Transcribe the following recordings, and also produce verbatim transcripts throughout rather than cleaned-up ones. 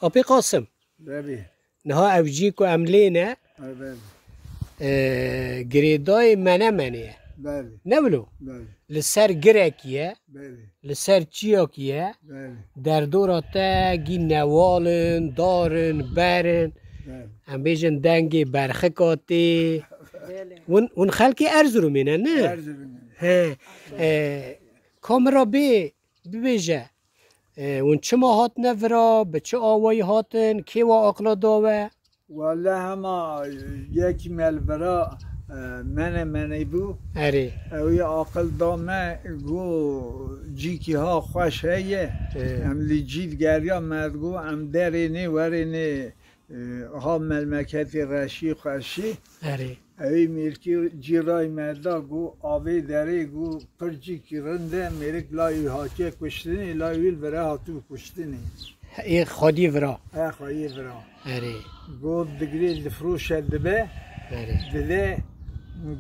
Apê Qasim, Belê. Niha ev cî ku em lê ne, Ev, belê. e, girêdayê Menemenê ye. Belê. Ne wilo? Belê. Li ser girekî ye, Belê. Li ser çiyakî ye. Belê. Derdora te gî newal in, dar in, ber in. Belê. Em bêjin dengê berxika tê. Belê. Hûn, hûn xelkê Erzurumê ne, ne? Erzurumê. He. E, kamera bê, bibêje. E, hûn çima hatine vira, bi çi awayî hatin, kê we aqila da we? Wele hema yekî me li vira, e, Menemenê bû. Erê. Ew yê aqil da me, got, cîkî ha xweş heye. Ê. Em li cî digeriya me digot, em derênê, werênê, e, ha melmeketê reşî, xweşî. Erê. Ewî mêrkî cîray me da, got, avê derê, got, pir cîkî rind e, mêrik layî hatiye kuştinê, layî wî li vira hatibû kuştinê. Ê xwedî vira. Ê xwedî vira. Erê. Got, digirê, difiroşe, dibe, Erê. Dide,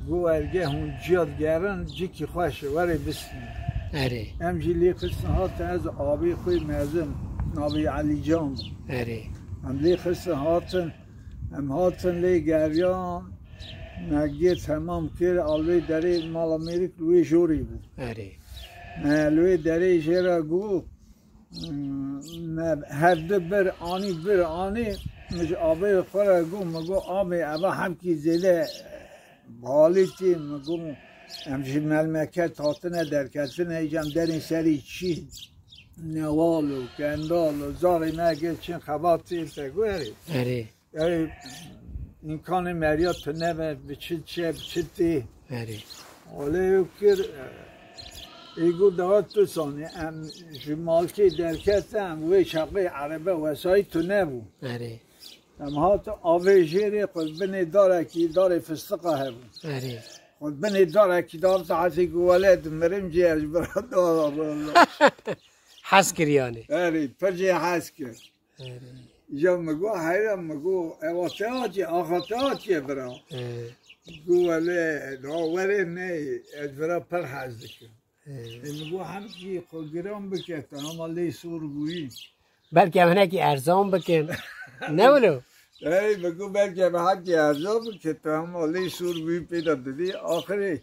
got, erge hûn ciya digerin, cîkî xweş e, werê bistînin. Erê. Em jî lê xistin hatin, ez avê xwe mezin, navê Elîcan bû. Erê. Em lê xistin hatin, Em hatin lê geriyan, me gê temam kir, a li wê derê mala mêrik li wê jorê bû. Erê. Me li wê derê jê re got, mm, me hevdi bir anî, bir anî, min ji avê xwe re got, min got, "Avê, eva hemkî zêde balî tê." Min got, "Em ji melmeket hatine derketine, îcem derên serî çî, newal û kendal û zarê me gê çin xebat tê te guherî." Erê. Ey, îmkanê meriya tune be, bi çi çe, bi çi tê. Erê. Olê yo kir, ê got, "Dawa tu sanî, em ji malkê derkete, em wê çaxê erebe wesayît tune bû." Erê. Em hat avê jêrê, xwe binê darekî, darê fistiqa hebû. Erê. Xwe binê darekî, da hat hesê ku wele dimirim cê, ez ji bira dara. Hes kir yanî. Erê, pir jê hes kir. Erê. Ya mi got, heyra mi got, ewa te hatiye, axa te hatiye bira. He. Got, wele, da were ne, ez bira pir hez dikim. He. E, mi got, hem ki xwe giran bike te, ama lê sor bûyî. Belkî em hinekî erzan bikin. Ne wilo? Ey, mi got, belkî em hekî erzan bike te, ama lê sor bûyî pê de didî. Axirê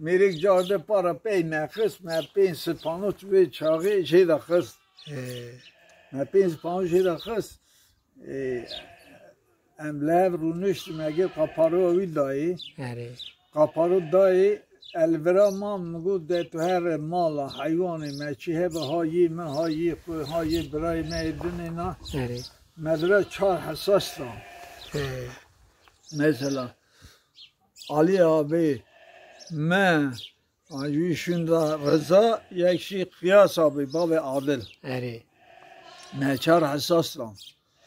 mêrik carde para pey me xist, me pênc sed panot wê çaxê jê de xist. He. Me pênc panc jê de xist. Ê, em li hev rûniştin, me gê qaparoya wî dayê. Erê. Qaparo dayê, el vira man, min got, "De tu here mala heywanê me çi hebe, ha yê min, ha yê xwe, ha yê birayê me yê dinê na." Erê. Me vira çar hesas da. He. Mesela, Alî abê me, An ji wî şûnda Riza, yek jî Qiyas abî, bavê Adil. Erê. Me çar hesas dan.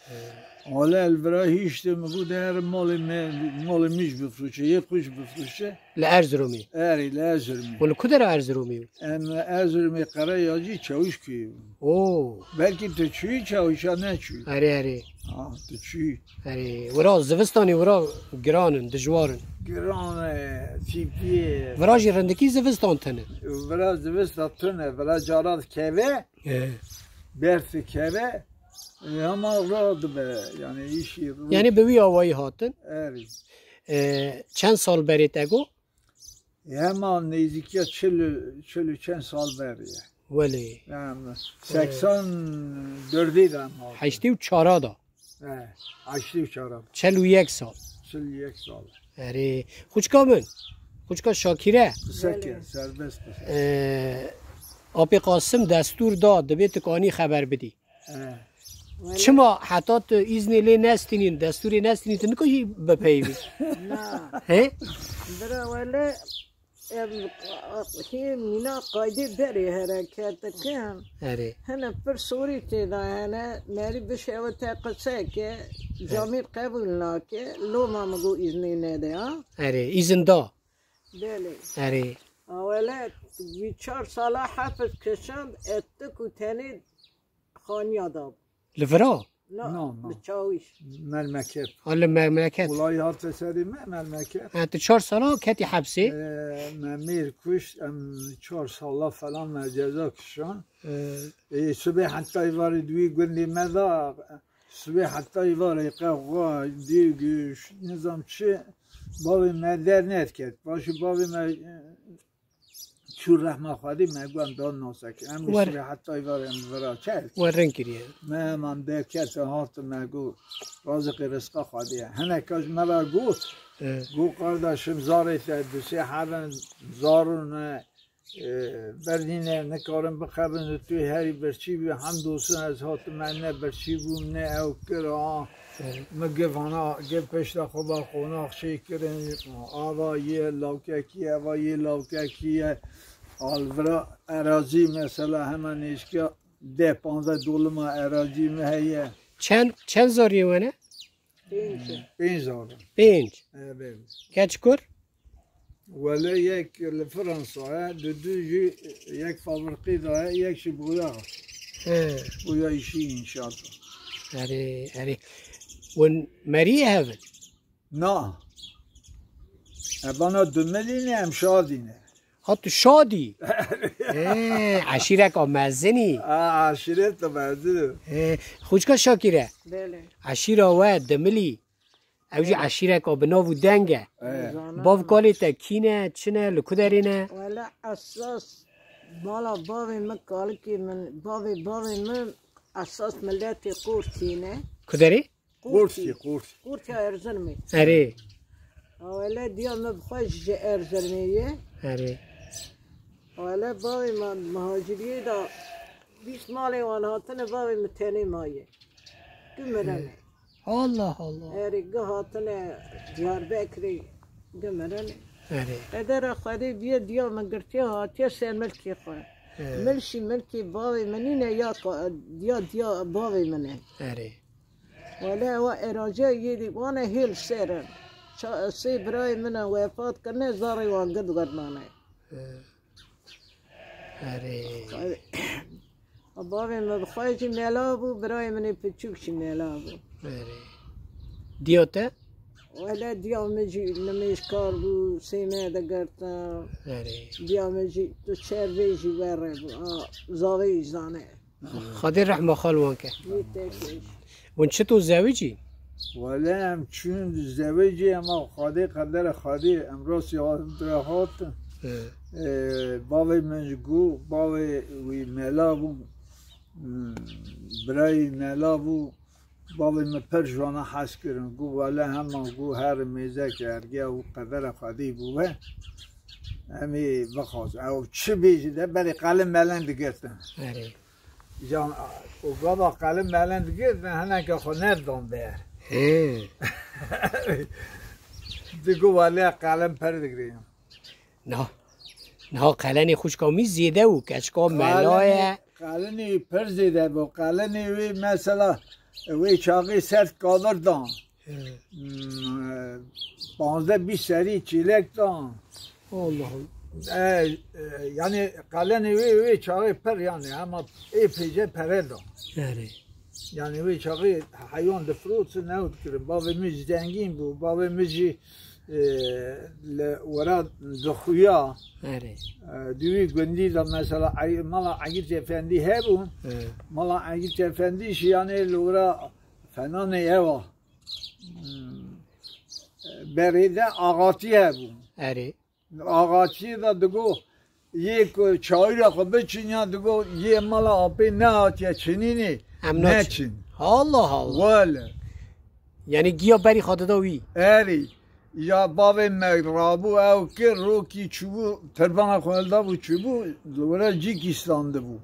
Erê. Wele el vira hîştê, min got, "De here malê me, malê min jî bifroşe, yê xwe jî bifroşe." Li Erzurumê? Erê, li Erzurumê. Û li ku dera Erzurumê? Em Erzurumê Qereyacî Çawişkuyê bûn. Oo. Belkî tu çûyî Çawişa neçûyî? Erê, erê. Ha, tu çûyî. Erê, wira zivistanê wira giran in, dijwar in. Giran e, tîpî ye. Vira jî rindikî zivistan tune. Vira zivistan tune, vira cara dikeve, He. berf dikeve, e, hema radibe, yani îşî rû- Yani bi wî awayî hatin. Erê. E, çend sal berê te got? Hema nêzîkiya çil, çil û çend sal berê ye. Welê. Yani seksen dördê de em hatin. Heştê û çara da. He, heştê û çara. Çil û yek sal. Çil û yek sal. Erê, xwişka min, xwişka Şakîre. Qise ke, Belê. serbest qise. Ee, Apê Qasim destûr da, divê tu kanî xeber bidî. He. Wele- Çima heta tu îznê lê nestînîn, destûrê nestînîn, tu nikajî bipeyivî? Na. He? Bira wele, em, hê mîna qaydê berê hereket dikin. Erê. Hene pir sorî tê de hene, merî bişewite qise ke, camêr qebûl nake, loma min got îznê nede, ha? Erê, îzin da? Belê. Erê. A wele, wî çar sala hefis kişand, etik û tenê xaniya da bû. Li vira? Na, Na, na. Li Çawîş. Memleket. Ha, li memleket. Olayî hate serê me, memleket. Ha, tu çar sala ketî hepsê? Ee, me mêr kuşt, em çar sala falan me ceza kişan. Ee. Ê, sibê heta îvarê di wî gundê me de, Sibê heta îvarê qehwa, dî giş, nizam çi, bavê me derneket. Paşê bavê me, e, çû rehma Xwedê, me got em dan nasek. Em Wer- sibê heta îvarê em vira çek. Werin kiriye. Me heman derket, hatin me got, razîqê rizqa Xwedê ye. Hineka ji me re got, He. got, kardeşim, zarê te du sê hebin, zarûn e, e, bernîne, nikarin bixebin, tu herî birçî bû, hemdolsun ez hatim, me ne birçî bûm, ne ew kir, ha. Evet. Min giv hana, giv pişta xwe ba qonax çêkirin, ava yê lawkekî ye, eva yê lawkekî ye. Alvira erazî mesela hemen nêzîka deh panzdeh dolima erazî min heye. Çend, çend zariyê we ne? Pênc. Pênc zarî. Pênc. Evet. Keç kur? Wele yek li Fransa ye, di du jî yek fabrikê de ye, yek jî boya. He. Boya îşî înşaat. Erê, erê. Hûn meriyê hev in? Na. E bana dumilî ne, em şadî ne. Ha, tu şadî? He, eşîreka mezinî. A, eşîreta mezin. He, xwişka Şakîre. Belê. Eşîra we, Dimilî. Ew jî eşîreka bi nav û deng e. Bav kalê te kî ne, çi ne, li ku derê ne? Wele esas mala bavê min, kalikê min, bavê bavê min esas miletê Qortî ne. Ku derê? Qortî, Qortî. Qortî Erzirmê. Erê. Wele diya min bi xwe jî ji Erzirmê ye. Erê. Wele bavê me muhaciriyê de bîst malê wan hatine, bavê min tenê maye. Tu mirene. Allah Allah. Erê, gi hatine Diyarbekirê, gi mirene. Erê. Qedera Xwedê biye diya min girtiye hatiye ser milkê xwe. He. Milşî milkê bavê min nîne ya ka-, diya, diya bavê min e. Erê. Wele ewa eraciya yê dî wane hêl ser in. Ça-, sê birayê min e wefat kirine, zarê wan gi diwernane. He. Erê. Bavê min bi xwe jî mela bû, birayê min ê piçûk jî mela bû. Erê. Diya te? Wele diya min jî nimêjkar bû, sême digirtin. Erê. Diya min jî tu çervê jî were bû. A, zavê jî zane. Xwedê rehma xal wan ke. Wî tekê jî. Hûn çito zewicî? Wele em çûn zewicî, ema Xwedê qedere Xwedê, em rastî hatin, tu re hatin. He. Ee, bavê min ji gu, bavê wî mela bû, hmm, birayî mela bû. Bavê min pir ji wana hez kirin. Gu wele hema gu her mêzek erge û qedera Xwedê bû we. Em ê bixwazin. Ew çi bêjî de berê qelin melin digirtin. Erê. Jan, û gava qelin melin digirtin, hineke xwe nerdan der. He. Digo wele qelin pir digirîn. Niha, niha qelenê xwişka min zêde û keçka mela ye. Qelenê, qelenê pir zêde bû. Qelenê wê mesela, wê çaxê ser kavir dan. He. Hmm, panzdeh bîst serî çêlek dan. Allah Allah. E, e, yani qelenê wê, wê çaxê pir yani, hema ê pêce pere dan. Erê. Yani wê çaxê heywan difirotin, ne dikirin. Bavê min jî zengîn bû. Bavê min jî e, li wera dixuya, Erê. e, di wî gundî de mesela Ey-, mala Egît Efendî hebû. He. Mala Egît Efendî jî yani li wera fenanê ewa, hmm, berê de axatî hebû. Erê. Axatî de digo, yê ku çayîra xwe biçin ya digo, yê mala apê nehatiye çinînê, Em naçin. neçin. Allah Allah. Wele. Yani giya berî xwe dida wî. Erê. Ya bavê me rabû ew kir, rokî çûbû, tirbana xwe hildabû çûbû, li were cîkî standibû.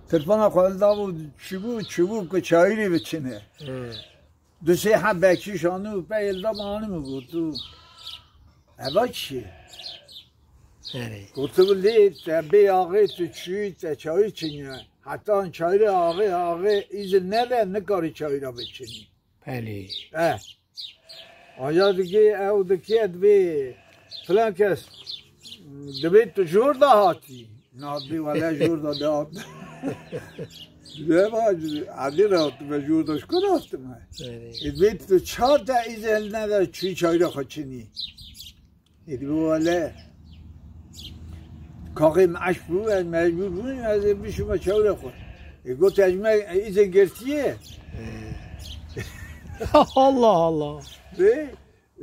Tirbana xwe hildabû çûbû, çûbû ku çayîrê biçine. Hı. Du sê heb bekçîş anî û pey hildabû anî min got, tu eva çi? Erê. Got, tu lê te bê axê tu çûyî te çayîr çinye. Heta çayîrê axê, axê îzin nede, nikarî çayîra biçinî. Belê. Eh. Aja dikê, ew dikê, divê filan kes, divê tu jor da hatî. Na, divê wele jor da de hat. Divê va, Edî re hatime, jor da ji ku re hatime? Belê. E, divê tu çar de îzel nede çûyî çayîra xwe çinî. Ê, dibe wele, kaxê min eşq bû, ez mecbûr bûm, ez ê bişûme çawirê xwe. Ê, got, ez me îzin girtiye. Ê. Allah Allah. Dê,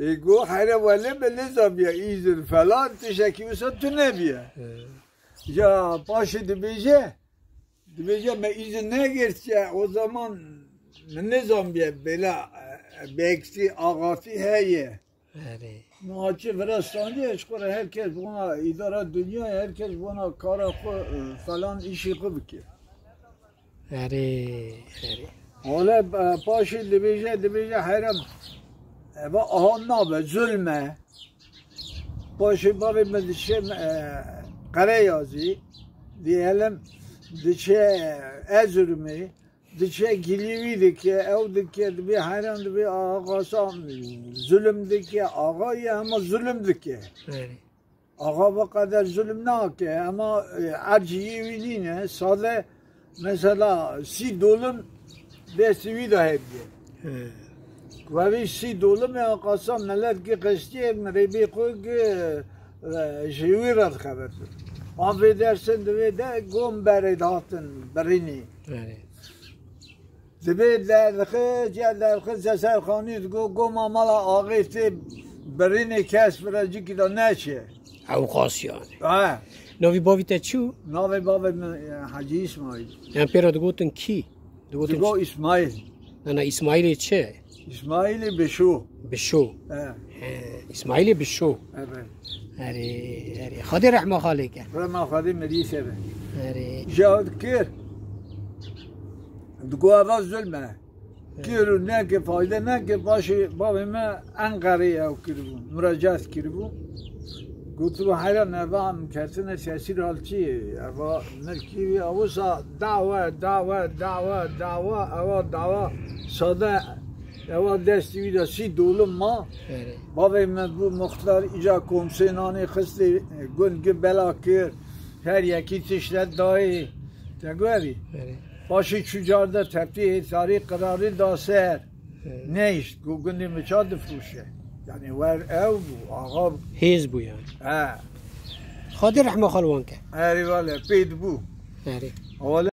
e, go here wele me nizamiye îzin falan tişekî wisa tu nebiye. He. Ya paşê dibêje, dibêje me îzin negirtiye, o zaman me nizamiye bela, e, bekti, axati heye. Erê. Naçe vira standiye, ji xwe re her kes bona îdara dinyayê, her kes bona kara xwe, e, falan îşê xwe bike. Erê, erê. Wele, e, paşê dibêje, dibêje heyran. Eva aha nabe, zulm e. Paşê bavê min diçe, e, Qereyazî, diyelim, diçe, e, Erzurumê, diçe gilî wî dike, ew dike, dibê heyran, dibê axa Qasam zulm dike, axa ye hema zulm dike. Erê. Axa bi qeder zulm nake, hema, e, erciyê wî nîne, sade mesela sî dolim destê wî de hediye. He. Ku evî sî dolim e, axa Qasam milet gi qestiye, mirêbê xwe gi, e, ji wî re dixebit. An vê dersin divê de gom berê dihatin birînî. Erê. Dibê derdixe, ciya derdixe, seser xanî digo, goma mala axê tê birînê kes viracikî de neçe. Ew qas yani. Ha. Navê bavî te çi bû? Navê bavê min, e, Hecî Îsmaîl. Em pê re digotin kî? Digotin Digo çi? Îsmaîl. Na, na, Îsmaîlê çi? Îsmaîlê Bişo. Bişo. He. He, Îsmaîlê Bişo. Evet. Erê, erê. Xwedê rehma xalê ke. Rehma Xwedê mirî sebe. Erê. Jawd kir. Digo eva zulm e. Kir û neke fayde neke, paşê bavê me Enqereyê ew kiribû, muracaat kiribû. Gotibû heyran eva em ketine sesî ralçiyê, eva milkî wî, ewisa dawa, dawa, dawa, dawa, ewa dawa sade, ewa destî wî de sî dolim ma. Erê. Bavê me bû muxtar, îca komsê nanê xistê gund gi bela kir, her yekî tişt dayê. Te guherî? Erê. Paşê çû car de teptî hêtarî qirarî da ser. He. Nehişt, got gundê min ça difroşe. Yani wer ew bû, axa bû. Hêz bû yani. He. Xwedê rehma xwe li wan ke. Erê wele, pê dibû. Erê. Wele